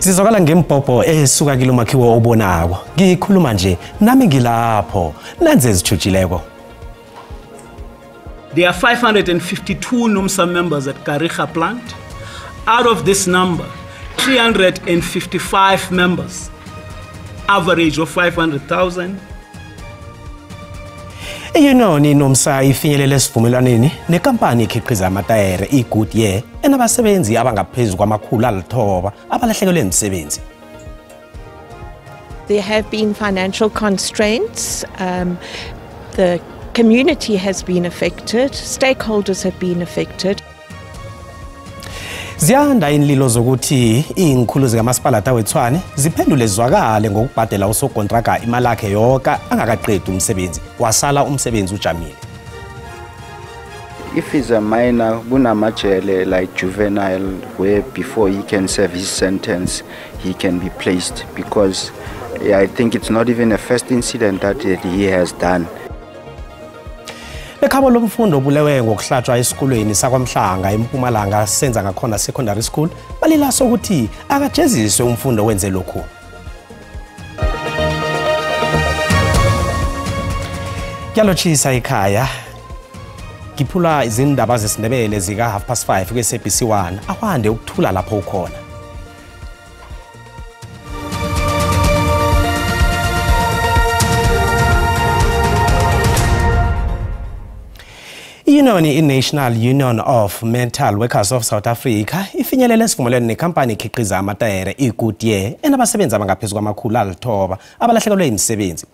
Sizwakala ngembhobho esuka kilo makhiwo obonako. Ngikhuluma nje nami ngilapho. Nanze ezithutshileko. There are 552 NUMSA members at Kariega plant. Out of this number, 355 members, average of 500,000. Iyunoni NUMSA ifinyelele esivumelwaneni nekampani ekhiqiza amatayere iGoodyear enabasebenzi abangaphezulu kwama-900 abalahlekelwe imisebenzi. There have been financial constraints. The community has been affected, stakeholders have been affected. Ziyanda inlilo zokuthi iinkhulu zikamasipalata weTshwane ziphendule zwakale ngokubhadela usokontraka imali yakhe yonke angakaqedi umsebenzi, wasala umsebenzi ujamile. If he's a minor, kunamajele like juvenile where before he can serve his sentence he can be placed, because I think it's not even a first incident that he has done. Ekhabo lomfundo obulewe ngokuhlatshwa esikolweni sakwaMhlanga eMpumalanga senza ngakhona secondary school balila sokuthi akajeziswe umfundo wenze lokhu. Kuyalotshisa ekhaya. Ngiphula izindaba zesiNdebele zika 5:30 kwe-SABC 1. Akwande ukuthula lapho ukhona. Iyunoni i-National Union of Metal Workers of South Africa ifinyelele esivumelwano nekhampani ekhiqiza amatayere iGoodyear enabasebenzi abangaphezulu kwama-900 abalahlekelwe imisebenzi.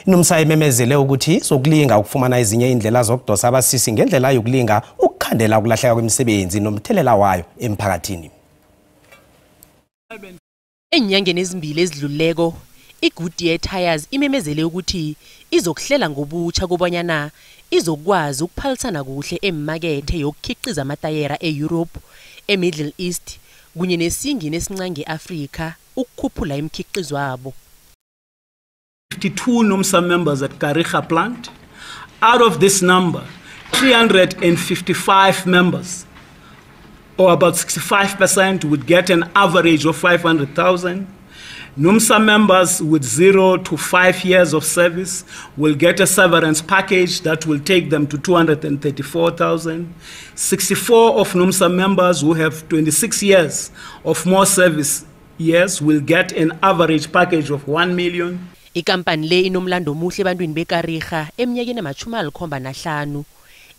INUMSA imemezele ukuthi izokulinga ukufumana ezinye indlela zokudosa abasisi ngendlela yokulinga ukukhandela ukulahleka kwemisebenzi nomthelela wayo emphakathini. Enyangeni ezimbili ezidluleko, iGoodyear Tires imemezele ukuthi izokuhlela ngobutsha kobanyana izokwazi ukuphalisana kuhle emakethe yokukhiqiza amatayera e-Europe, e-Middle East kunye nesingini esincane nge-Afrika ukukhuphula imikhiqizo wabo. 52 NUMSA members at Kariega plant. Out of this number, 355 members, or about 65%, would get an average of 500,000. NUMSA members with 0 to 5 years of service will get a severance package that will take them to 234,000. 64 of NUMSA members who have 26 years of more service years will get an average package of 1 million. Ikampani le inomlando omuhle ebantwini beKariega eminyakeni ema-75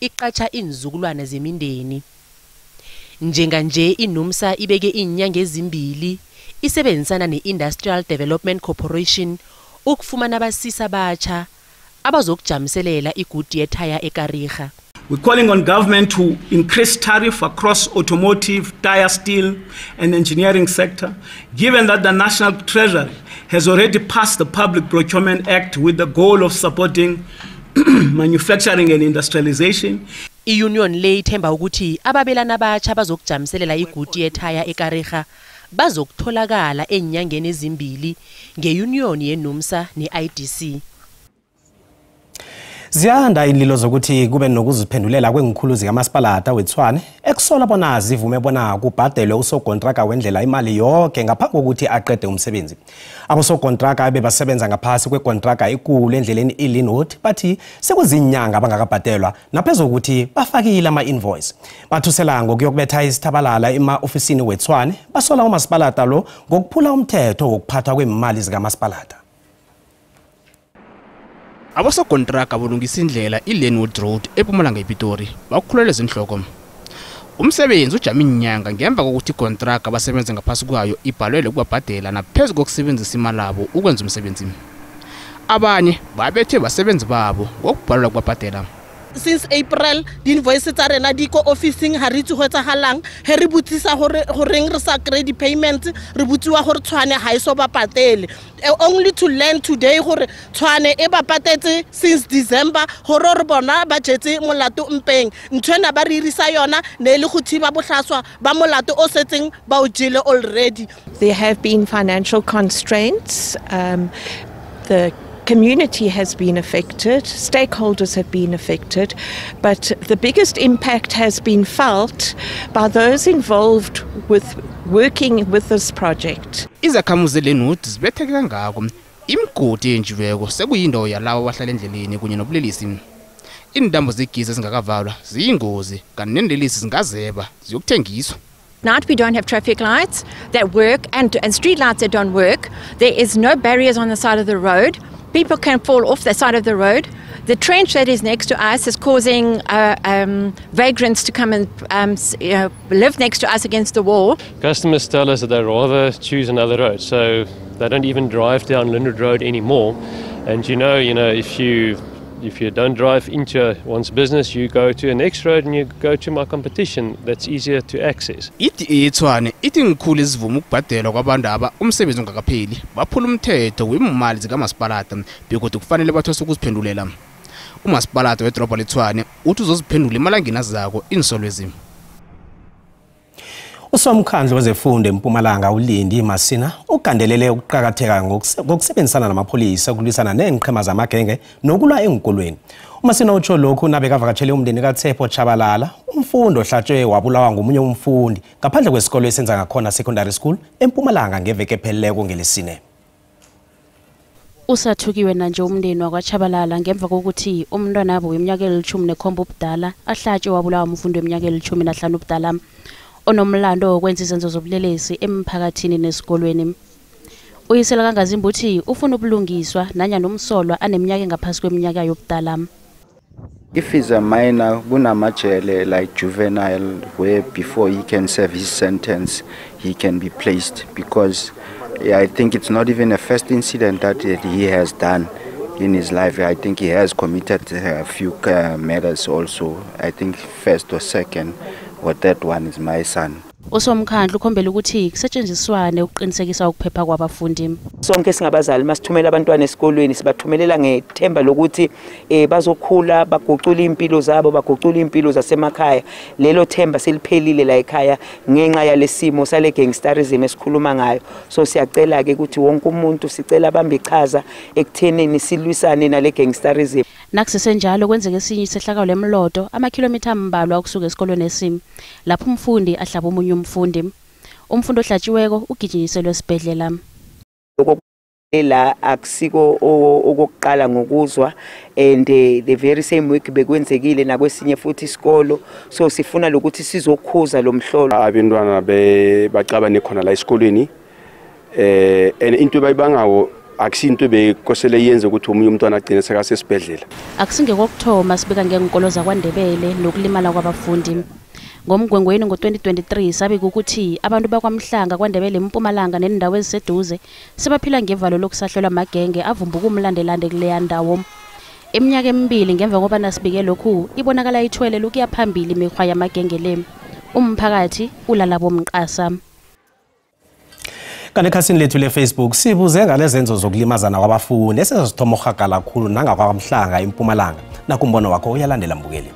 iqatsha iinzukulwana zemindeni. Njenganje iNUMSA ibeke iinyanga ezimbili isebenzisana ne-Industrial Development Corporation ukufumana abasisi abatsha abazokujamiselela iGoodyear Tire eKariega. We're calling on government to increase tariff across automotive, tire, steel and engineering sector, given that the National Treasury has already passed the Public Procurement Act with the goal of supporting manufacturing and industrialization. I-union le ithemba ukuthi ababelana abatsha abazokujamiselela iGoodyear Tire eKariega bazokutholakala enyangeni ezimbili ngeunion yeNUMSA ne-IDC. Ziyanda inlilo zokuthi kube nokuziphendulela kwengikhulu zikamasipalata weTshwane ekusola bona zivume bona kubhadelwe usokontraka wendlela imali yonke ngaphambi kokuthi aqede umsebenzi. Abosokontraka bebasebenza ngaphasi kwekontraka ekulu endleleni iLinwood bathi sekuzinyanga abangakabhadelwa naphezulu ukuthi bafakile ama-invoice. Bathusela ngokuyokubetha isithabalala ema-ofisini weTshwane basola umasipalata lo ngokuphula umthetho wokuphathwa kwemali zikamasipalata. Abosokontraka bolungisa indlela iLinwood Road ePumalanga ePitori bakhulele izinhloko. Umsebenzi ujame inyanga ngemva kokuthi ikontraka abasebenza ngaphasi kwayo ibhalelwe ukubabhadela naphezu kokusebenzisa imali yabo ukwenza umsebenzi. Abanye babethe basebenzi babo ngokubhalelwa ukubabhadela. Since April, di-invoice tsa rena di ko officing ha re itse go etsagalang, he re botsisa gore goreng re sa kry di-payments, re botsiwa gore Tshwane ha e so ba patele. Only to learn today gore Tshwane e ba patetse since December, gore re bona ba jetse molato mpeng. Nthwena ba re irisa yona ne le go thiba bohlaswa ba molato o setseng ba o jele already. There have been financial constraints. The Community has been affected, stakeholders have been affected, but the biggest impact has been felt by those involved with working with this project. Izakhamuzi zeLynnwood zibetheke kangako imigodi eyenjiweko sekuyindawo yalabo abahlala endleleni kunye nobulelesi. Iintambo zegesi ezingakavalwa ziyingozi kanti neenlelesi zingazeba ziyokuthengiswa. Night we don't have traffic lights that work and street lights that don't work. There is no barriers on the side of the road. People can fall off the side of the road. The trench that is next to us is causing vagrants to come and live next to us against the wall. Customers tell us that they rather choose another road, so they don't even drive down Lynnwood Road anymore. And you know, if you don't drive into one's business, you go to the next road and you go to my competition that's easier to access. I-DA eTshwane ithi ngikhulu izivuma ukubhadelwa kwabantu aba umsebenzi ungakapheli baphula umthetho wemali zikamasipalata begodu kufanele bathweswe ukuziphendulela. Umasipalata wedorobha leTshwane uthi uzoziphendula emalangeni azako iinsolo ezi. Usomkhandlu wezefundo eMpumalanga uLindi Masina ugandelele ukuqakatheka ngokusebenzisana namapholisa ukulwisana neenqhema zamagenge nokulwa enkolweni. uMasina utsho lokhu nabekavakatshele umndeni kaTshepo Tshabalala, umfundi ohlatshwe wabulawa ngomunye umfundi ngaphandle kwesikolo esenza ngakhona Secondary School eMpumalanga ngeveke epheleleko ngelesine. Usathukiwe nanje umndeni wakwaTshabalala ngemva kokuthi umntwana wabo weminyaka eli-17 ubudala ahlatshwe wabulawa umfundi weminyaka eli-15 ubudala onomlando wokwenza izenzo zobulelesi emphakathini nesikolweni. Uyisela kaNgazimbi uthi ufuna ubulungiswa nanyana umsolwa aneminyaka engaphasi kweminyaka yobudala. If he's a minor, kunamajele like juvenile, where before he can serve his sentence, he can be placed, because I think it's not even a first incident that he has done in his life. I think he has committed a few murders also. I think first or second, or third one is my son. Usomkhandlu ukhombela ukuthi kusetshenziswane ukuqinisekisa ukuphepha kwabafundi. Sonke singabazali masithumela abantwana esikolweni sibathumelela ngethemba lokuthi bazokhula bagucule impilo zabo, bagucule impilo zasemakhaya. Lelo themba seliphelile la ekhaya ngenxa yalesimo sale gangsterism esikhuluma ngayo. So siyacela ke ukuthi wonke umuntu sicela abambe iqhaza ekuthenini silwisane nale gangsterism. Nakusesenjalo kwenzeke esinye isehlakalo eMloto amakhilomitha ambalwa ukusuka esikolweni esimi lapho umfundi ahlaba omunye umfundi. Umfundi ohlatshiweko ugijinyiselwe esibhedlela. La akusiko okokuqala ngokuzwa, and the very same week bekwenzekile nakwesinye futhi isikolo, so sifuna lokuthi sizokhuza lo mhlolo. Abantwana bacabane khona la esikolweni and into bayibangawo akusinto bekosele yenze ukuthi omunye umntwana agcine sekasesibhedlela. Akusinge kokuthoma sibika ngenkolo zakwaNdebele nokulimala kwabafundi. Ngomgwengweni ngo-2023 sabika ukuthi abantu bakwaMhlanga kwaNdebele eMpumalanga nendawo eziseduze sebaphila ngevalo lokusahlelwa amagenge avumbuka umlandelande kuleya ndawo. Eminyaka emibili ngemva kobana sibike lokhu ibonakala ithwele lokuya phambili imikhwa yamagenge le. Umphakathi ulala bomqasa. Kanti ekhasini lethu le-Facebook sibuze ngalezenzo zokulimazana kwabafundi esezithoma ukurhagala kakhulu nangakwaMhlanga eMpumalanga. Nakumbono wakho uyalandela mbukeli.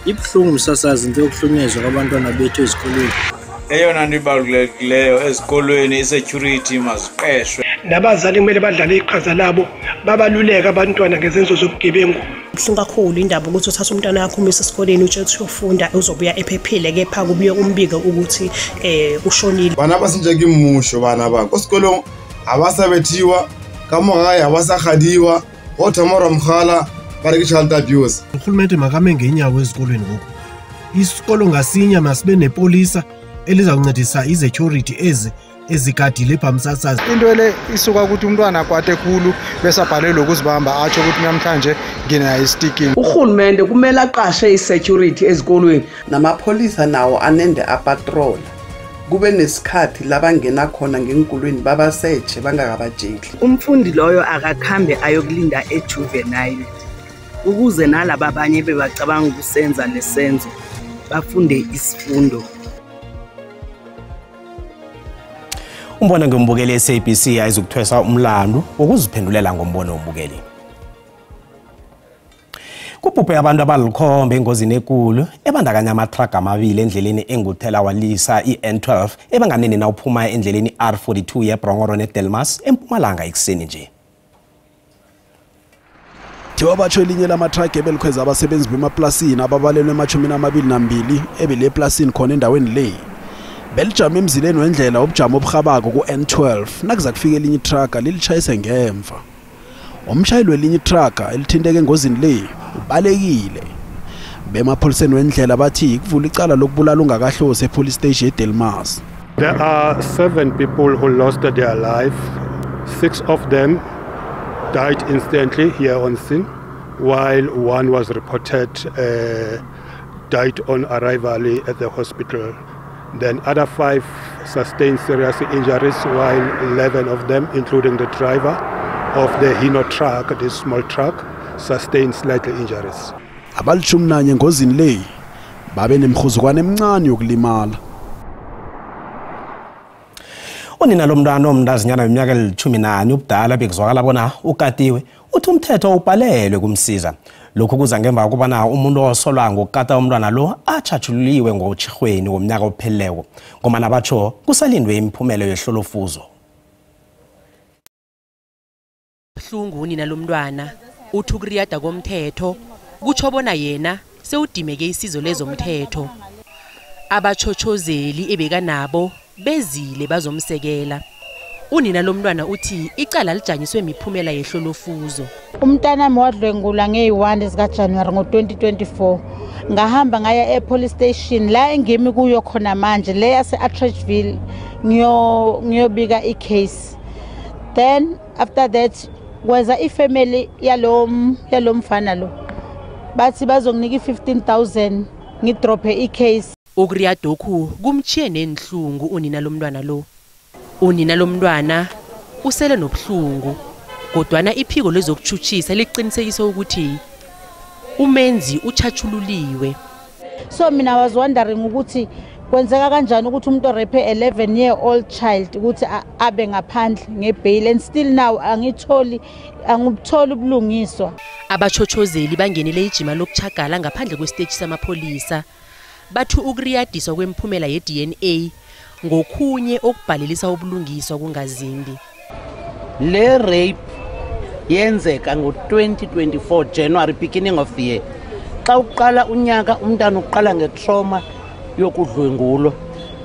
Ibuhlungu msasazi into yokuhlunyezwa kwabantwana bethu ezikolweni. Eyona nto ibalulekileyo ezikolweni i-security maziqeshwe. Nabazali kumele badlale iqhaza labo, babaluleke abantwana ngezenzo zobugebengu. Ibuhlungu kakhulu indaba ukuthi uthatha umntwana wakho umyise esikoleni utshe ukuthi uyofunda uzobuya ephephile, kepha kubuye umbike ukuthi ushonile. Bana ba sentse ke mmuso bana ba ko sekolong ha ba sa bethiwa ka mo gae ha ba sa gadiwa go thoma ra mogala ba re ke child abuse. Urhulumente makame ngeenyawo ezikolweni ngoku. Isikolo ngasinye masibe nepolisa elizawuncedisa i-security ezi ezigadile pha msasazi. Into le isuka ukuthi umntwana akwate khulu bese abhalelwe ukuzibamba atsho ukuthi namhlanje nginayo istikini. Urhulumente kumele aqashe i-security ezikolweni. Namapholisa nawo anende apatrola. Kube nesikhathi labangena khona ngenkulweni babasetshe bangakabatsheli. Umfundi loyo akakhambe ayokulinda ejuvenile ukuze nalaba abanye bebacabanga ukusenza lesenzo bafunde isifundo. Umbono ngombukeli SABC ayizukuthwesa umlando wokuziphendulela ngombono wombukeli. Kubhubhe abantu abalikhomba engozini ekulu ebandakanya amathraga amabili endleleni enguthela walisa i-N12 ebanganeni nawuphuma endleleni R42 yeBrongoro neDelmas eMpumalanga ekuseni nje. Thiwa batsho elinye lamathraga ebelikhweza abasebenzi bemaplasini ababalelwe ema-22 ebele eplasini khona endaweni le. Belijame emzileni wendlela obujamo oburhabako ku-N12 nakuza kufika elinye ithraga lilitshayise ngemva. Umshayeli welinye ithraga elithinteke engozini le ubalekile. Bemapholiseni wendlela bathi kuvula icala lokubulala ungakahlosi epolice station eDelmas. There are 7 people who lost their life. 6 of them died instantly here on scene, while 1 was reported died on arrival at the hospital. Then other 5 sustained serious injuries, while 11 of them, including the driver of the Hino truck, this small truck, sustained slightly injuries. Abali-11 engozini le babe nemihuzukwana emincane yokulimala. Unina lomntwana omntazinyana weminyaka eli-14 ubudala bekuzwakala bona ukatiwe, uthi umthetho ubhalelwe kumsiza. Lokhu kuza ngemva kokubana umuntu osolwa ngokukata umntwana lo atshatshululiwe ngotshirhweni womnyaka opheleleko, ngomana batsho kusalindwe imiphumela yehlolofuzo. Buhlungu unina lomntwana uthi ukuriyada komthetho kutsho bona yena sewudimeke isizo lezomthetho. Abachochozeli ebekanabo bezile bazomsekela. Unina lomntwana uthi icala lijanyiswe imiphumela yehlolofuzo. Umntanami wadlwengulwa ngeyi-1 zikaJanuwari ngo-2024. Ngahamba ngaya e-police station la engimi kuyo khona manje le yase-Atteridgeville ngiyobika i-case. Then after that kweza ifamily yalo mfana lo bathi bazonginika i-15,000 ngidrophe i-case. Ukuriyadokhu kumchiye nenhlungu unina lomntwana lo. Unina lomntwana usele nobuhlungu, kodwana iphiko lezokutshutshisa liqinisekisa ukuthi umenzi utshatshululiwe. So mina was wondering ukuthi kwenzeka kanjani ukuthi umuntu orephe 11-year-old child ukuthi abe ngaphandle ngebail, and still now angikutholi ubulungiswa. Abachochozeli bangenele ijima lokuchagala ngaphandle kwesiteshi samapholisa. Bathi ukuriyadiswa kwemiphumela ye-DNA ngokhunye okubhalelisa ubulungiswa kungazimbi. Le rape yenzeka ngo-2024 January, beginning of the year. Xa uqala unyaka umntana uqala ngetrauma yokudlwengulwa.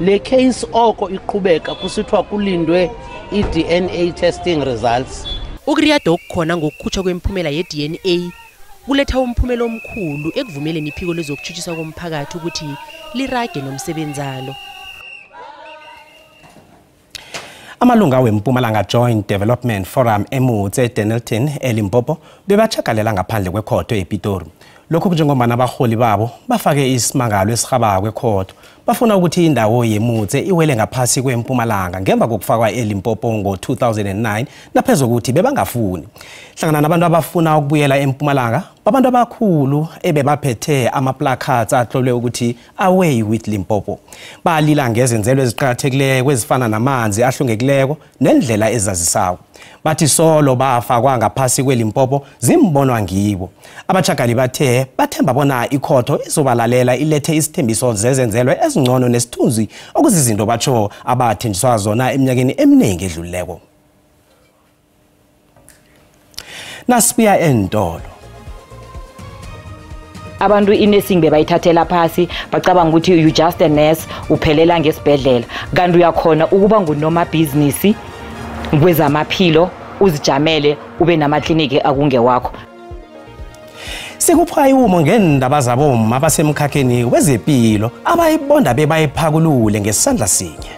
Le case oko iqhubeka kusithiwa kulindwe i-DNA testing results. Ukuriyada okukhona ngokukhutshwa kwemiphumela ye-DNA kuletha umphumela omkhulu ekuvumeleni iphiko lezokutshutshiswa komphakathi ukuthi lirage nomsebenzalo. Amalunga weMpumalanga Joint Development Forum eMutse eDennilton eLimpopo bebachagalela ngaphandle kwekhotho ePitori. Lokhu kunjengoba abaholi babo bafake isimangalo esirhabako ekhotho. Bafuna ukuthi indawo yeMutse iwele ngaphasi kweMpumalanga ngemva kokufakwa eLimpopo ngo-2009 naphezu kokuthi bebangafuni. Hlangana nabantu abafuna ukubuyela eMpumalanga, babantu abakhulu ebebaphethe ama-placards atlolwe ukuthi "Away with Limpopo". Balila ngezenzelo eziqakathekileko ezifana namanzi ahlungekileko nendlela ezazisako. Bathi solo bafakwa ngaphasi kweLimpopo zimbonwa ngibo. Abachagali bathe bathemba bona ikhotho izobalalela ilethe isithembiso zezenzelo ezingcono nesithunzi okuzizinto batsho abathenjiswa zona eminyakeni eminingi edlulileko. Nasibuya entolo. Abantu inursing bebayithathela phasi bacabanga ukuthi you just a nurse uphelela ngesibhedlela, kanti uyakhona ukuba ngunoma business kwezamaphilo uzijamele ube namakliniki akungewakho. Sikupha iwumo ngendaba zabomma abasemkhakheni wezempilo abayibonda bebayiphakulule ngesandla sinye.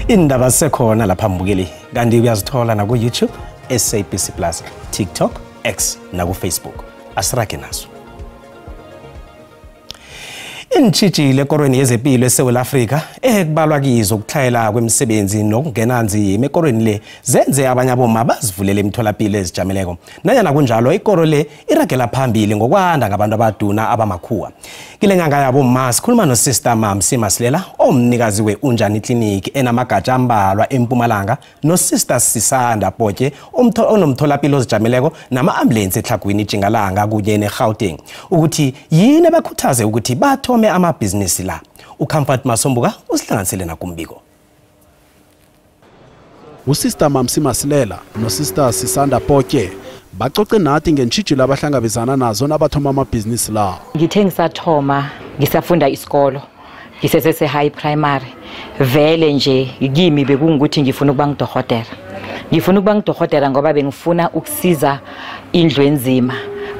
Indaba sekhona lapha mbukeli, kanti uyazithola na ku YouTube, SABC Plus, TikTok, X na ku Facebook. Asirage nazo. Iintjhijilo ekorweni yezepilo eSewula Afrika ekubalwa kizo ukutlhayela kwemisebenzi nokungena nzima ekorweni le zenze abanye abomma bazivulele imitholapilo ezijameleko. Nanyana kunjalo, ikoro le iragela phambili ngokwanda ngabantu abaduna abamakhuwa. Kile nyanga yabomma sikhuluma noSister Mamsi Masilela, omnikazi we-Unjani Clinic enamagatsha ambalwa eMpumalanga, noSister Sisanda Potye onomtholapilo ozijameleko nama-ambulensi eTlhagwini Tjingalanga kunye neGauteng, ukuthi yini abakhuthaze ukuthi bathome amabhizinisi la. UComfort Masombuka usihlanganisele nakumbiko. USister Mamsi Masilela noSister Sisanda Potye bacoce nathi ngentjhijilo abahlangabezana nazo nabathoma amabhizinisi la. Ngithe ngisathoma ngisafunda isikolo, ngisesese high primary, vele nje kimi bekungukuthi ngifuna ukuba ngudokotela. Ngifuna ukuba ngudokotela ngoba bengifuna ukusiza indlu enzima,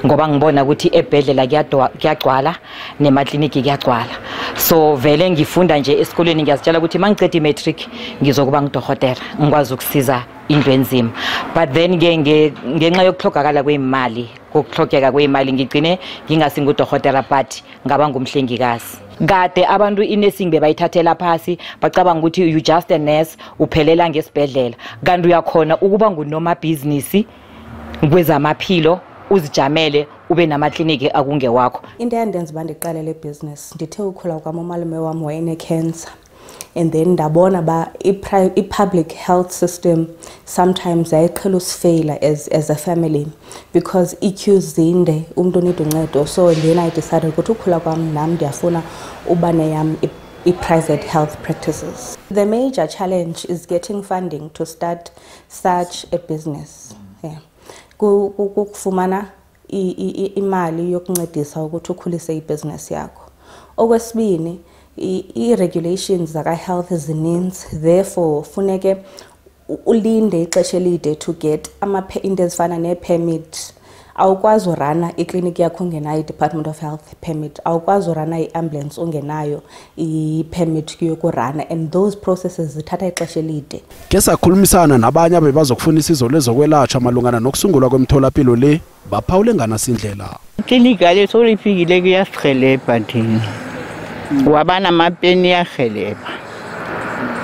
ngoba ngibona ukuthi ebhedlela kuyagcwala nemakliniki kuyagcwala. So vele ngifunda nje esikolweni ngiyazitshela ukuthi mangiceda i-matric ngizokuba ngudokotela, ngikwazi ukusiza indlu enzima. But then ke ngenxa yokuhlogakala kwemali, kokuhlogeka kwemali, ngigcine ngingasi ngudokotela but ngaba ngumhlengikazi. Kade abantu i-nursing bebayithathela phasi, bacabanga ukuthi you just a nurse, uphelela ngesibhedlela, kanti uyakhona ukuba ngunomabhizinisi kwezamaphilo, uzijamele, ube namakliniki akungewakho. Into eyandenza uba ndiqale le business, ndithe ukhula kwam umalume wam wayene-cancer, and then ndabona uba i-public health system sometimes yayiqhela usifeyila as a family because ii-queues zinde, umntu unida uncedo. So then I decided ukuthi ukhula kwam nam ndiyafuna uba neyam i-private health practices. The major challenge is getting funding to start such a business. Yeah. Kukufumana imali yokuncedisa ukuthi ukhulise ibhizinesi yakho. Okwesibini, i-regulations zaka-health zininzi, therefore funeke ulinde ixesha elide to get into ezifana nee-permit. Awukwazi urana ikliniki yakho ungenayo i-Department of Health permit, awukwazi urana i-ambulance ungenayo i-permit yokurana, and those processes zithatha ixesha elide. Ke sakhulumisana nabanye abebazokufuna isizo lezokwelatshwa malungana nokusungulwa kwemtholapilo le, baphawule nganasindlela. Ikliniki le solifikile kuyasihelebha thina, wabana amapeni iyahelebha.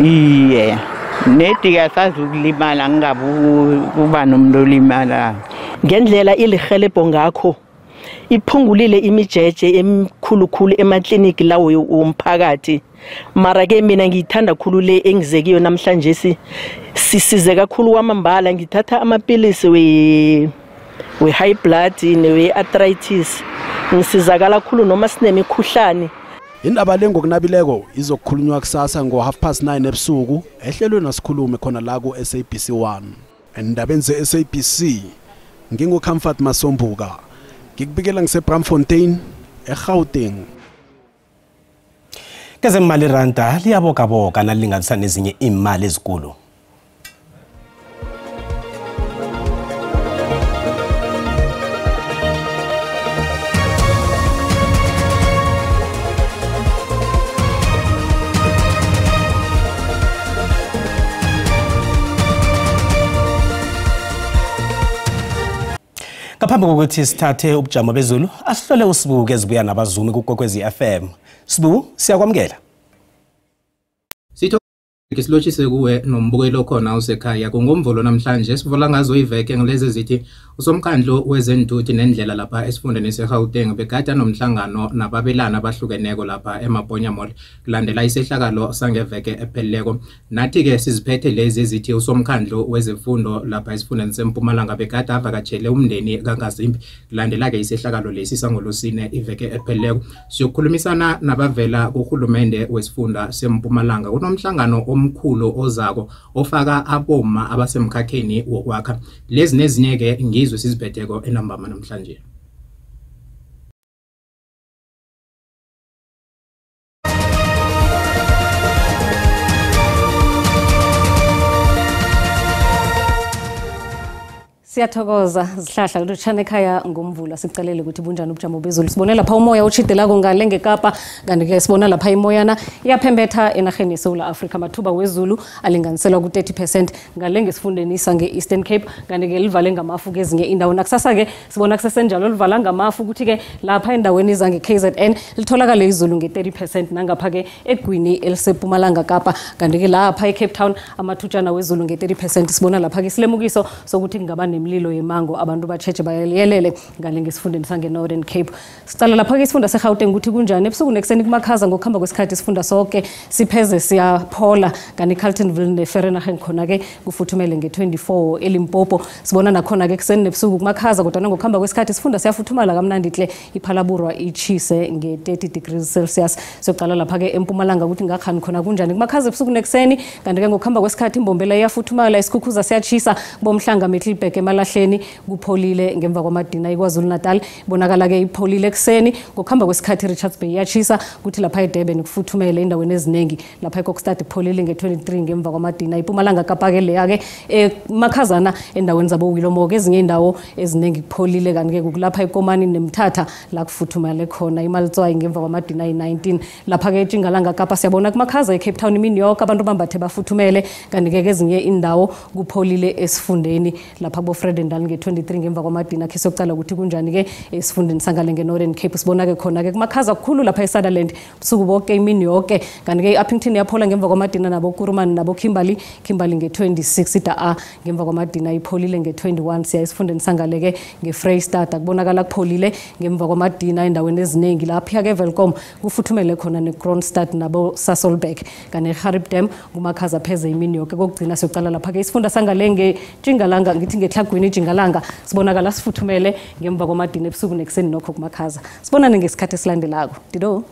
Iye, nedi kasazi ukulimala, ngingabi kuba nomuntu olimalayo. Ngendlela ilihelebho ngakho iphungulile imijeje emikhulukhulu emakliniki lawo womphakathi. Mara ke mina ngiyithanda khulu le engizekiyo namhlanje, sisize kakhulu kwamambala. Ngithatha amapilisi we-high blood newe-arthritis, ngisizakala khulu noma sinemikhuhlane. Indaba le ngokunabileko izokukhulunywa kusasa ngo-9:30 ebusuku ehlelweni Asikhulume khona la ku-SABC 1. Endabeni ze-SABC ngingu-Comfort Masombuka, ngikubikela ngise-Braamfontein eGauteng. Kezemali, iranda liyabogaboga nalilinganisa nezinye iimali ezikulu. Ngaphambi kokuthi sithathe ubujamo bezulu, asihlole uSibuku ezibuya nabazumi kuKwekwezi FM. Sibu, siyakwamukela. Sitho silotshise kuwe nombukelo khona usekhaya. Kungomvulo namhlanje sivula ngazo iveke ngilezi zithi usomkhandlu wezenthuthi nendlela lapha esifundeni seGauteng begada nomhlangano nababelana abahlukeneko lapha eMaponya Mall kulandela isehlakalo sangeveke epheleleko. Nathi ke siziphethe lezi ezithi usomkhandlu wezefundo lapha esifundeni seMpumalanga begada avakatshele umndeni kaNgazimbi kulandela ke isehlakalo lesi sangolosine iveke epheleleko. Siyokhulumisana nabavela kuhulumende wesifunda seMpumalanga kunomhlangano omkhulu ozako ofaka aboma abasemkhakheni wokwakha. Lezi nezinye ke ngizwe siziphetheko enambama namhlanje. Siyathokoza zihlahla lutshana ekhaya ngomvula sicalele ukuthi bunjani ubujamo bezulu. Sibone lapha umoya utshidelako ngale ngeKapa, kanti-ke sibona lapha imoyana iyaphembetha enarheni yeSouth Africa. Amathuba wezulu alinganiselwa ku-30% ngale ngesifundeni sange-Eastern Cape, kanti-ke livale ngamafu kezinye indawo. Nakusasa-ke sibona kusesenjalo, livala ngamafu ukuthi-ke lapha endaweni zange-KZN litholakale izulu nge-30% nangapha-ke egwini eliseMpumalanga Kapa, kanti-ke lapha e-Cape Town amathutshana wezulu nge-30%. Sibona lapha-ke isilemukiso sokuthi kungaba nemililo yemango, abantu batshetshe bayelele ngale ngesifundeni sange-Northern Cape. Sicala lapha-ke isifunda seGauteng ukuthi kunjani ebusuku nekuseni kumakhaza. Ngokuhamba kwesikhathi isifunda sonke sipheze siyaphola, kanti i-Carltonville neVereeniging khona-ke kufuthumele nge-24. eLimpopo sibona nakhona-ke kuseni nebusuku kumakhaza, kodwa ngokuhamba kwesikhathi isifunda siyafuthumala kamnandi hle, iPhalaborwa ichise nge-30 degrees Celsius. Siyoqala lapha-ke eMpumalanga ukuthi ngakhani khona kunjani, kumakhaza ebusuku nekuseni, kanti-ke ngokuhamba kwesikhathi imbombela iyafuthumala, isikhukhuza siyachisa bomhlanga Middelburg emalahleni kupholile ngemva kwamadina. iKwaZulu Natal ibonakala-ke ipholile ekuseni, ngokuhamba kwesikhathi Richards Bay iyachisa, kuthi lapha eDurban kufuthumele endaweni eziningi. Lapha eKokstad ipholile nge-23 ngemva kwamadina. iPumalanga Kapa-ke leya-ke makhazana endaweni zabo Willowmore, ezinye indawo eziningi kupholile, kanti-ke kukulapha eKomani neMthatha la kufuthumele khona. iMaltswayi ngemva kwamadina ayi-19. Lapha-ke eTshingalanga Kapa siyabona kumakhaza eCape Town imini yoke abantu bambathe bafuthumele, kanti-ke kezinye indawo kupholile esifundeni lapha kubo-Fredendal nge-23 ngemva kwamadina. Khe siyokucala ukuthi kunjani-ke esifundeni sangale nge-Northern Cape. Sibona-ke khona-ke kumakhaza kukhulu lapha eSutherland busuku bonke imini yoke, kanti-ke i-Upington iyaphola ngemva kwamadina, nabo Kuruman nabo Kimberley nge-26, ida-A ngemva kwamadina ipholile nge-21. Siya esifundeni sangale-ke nge-Freystata kubonakala kupholile ngemva kwamadina endaweni eziningi. Lapha-ke Welkom kufuthumele khona ne-Kroonstad nabo Sasolburg, kanti e-Gariep Dam kumakhaza pheze imini yoke. Kokugcina siyoqala lapha-ke isifunda sangale nge-Tjingalanga, ngithi ngeTlhagwini iJingalanga, sibonakala sifuthumele ngemva kwamadina ebusuku nekuseni nokho kumakhaza. Sibonane ngesikhathi esilandelako. Dido.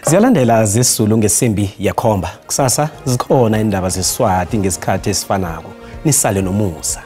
Ziyalandela zesizulu ngesimbi yakhomba. Kusasa zikhona indaba zeswati ngesikhathi esifanako. Nisale nomusa.